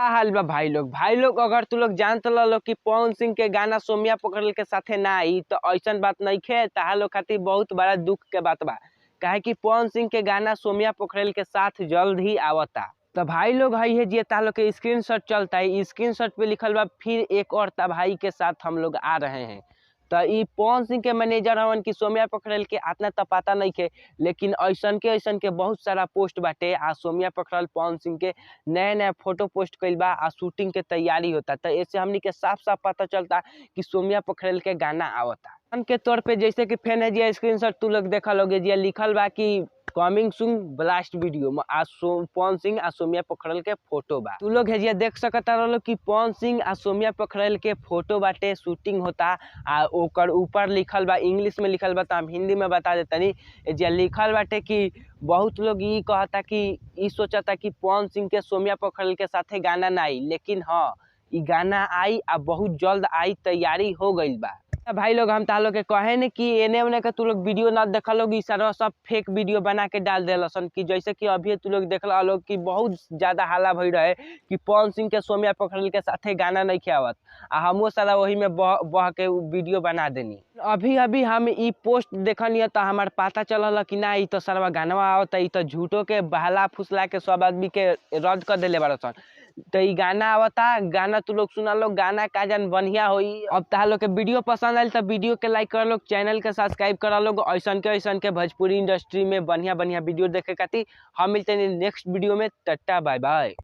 का हाल बा भाई लोग। भाई लोग अगर तू लोग जानत लो कि पवन सिंह के गाना सोमिया पोखरेल के साथे ना आई तो ऐसन बात नहीं खे, ताहा लोग खातिर बहुत बड़ा दुख के बात बा, काहे कि पवन सिंह के गाना सोमिया पोखरेल के साथ जल्द ही आवता। तो भाई लोग हई है जी ताहा लोग के स्क्रीनशॉट चलता है, स्क्रीनशॉट पे लिखल बा फिर एक और तबाही के साथ हम लोग आ रहे हैं। तो ई पवन सिंह के मैनेजर हवन कि सोमिया पोखरेल के आतना तो पता नहीं के, लेकिन ऐसन के बहुत सारा पोस्ट बाटे आ सोमिया पोखरेल पवन सिंह के नया नया फोटो पोस्ट कइल बा आ शूटिंग के तैयारी होता। तो ऐसे हमनी के साफ साफ पता चलता कि सोमिया पोखरेल के गाना आवता। के तौर पे जैसे कि फैन है जी स्क्रीनशॉट तू लोग देखल होगे जी लिखल बा कि कमिंग सून ब्लास्ट वीडियो आ पवन सिंह आ सोमिया पोखरेल के फोटो बा। तू लोग है देख सकता रहो कि पवन सिंह आ सोमिया पोखरेल के फोटो बाटे, शूटिंग होता आ ओकर ऊपर लिखल बा, इंग्लिश में लिखल बा तो हम हिंदी में बता देतनी। जे लिखल बाटे कि बहुत लोग ई कहता कि ई सोचता कि पवन सिंह के सोमिया पोखरेल के साथे गाना ना आई, लेकिन हाँ ई गाना आई आ बहुत जल्द आई, तैयारी हो गई बा। भाई लोग हम तालो के कहे न कि एने ओने के तू लोग वीडियो ना देखल लोग, सारा सब फेक वीडियो बना के डाल देलसन कि जैसे कि अभी तू लोग देखल लोग कि बहुत ज़्यादा हाला भई रहे कि पवन सिंह के सोमिया पोखरेल के साथे गाना नहीं आवत आ हमो सारा वही में बह के वीडियो बना देनी। अभी अभी हम ई पोस्ट देखनी तो हमार पता चलल कि ना ई तो सारा गाना आवत, ई तो झूठो के बहला फुसला के सब आदमी के रद्द कर देले बारसन। तो ई गाना आवता, गाना तू लोग सुना लो, गाना का जान बढ़िया होई। अब ताहा लोग के वीडियो पसंद आयल तो वीडियो के लाइक कर लोग, चैनल के सब्सक्राइब कर लोग। ऐसन के भोजपुरी इंडस्ट्री में बढ़िया बढ़िया वीडियो देखे खातिर हम मिलते हैं नेक्स्ट वीडियो में। Tata bye bye.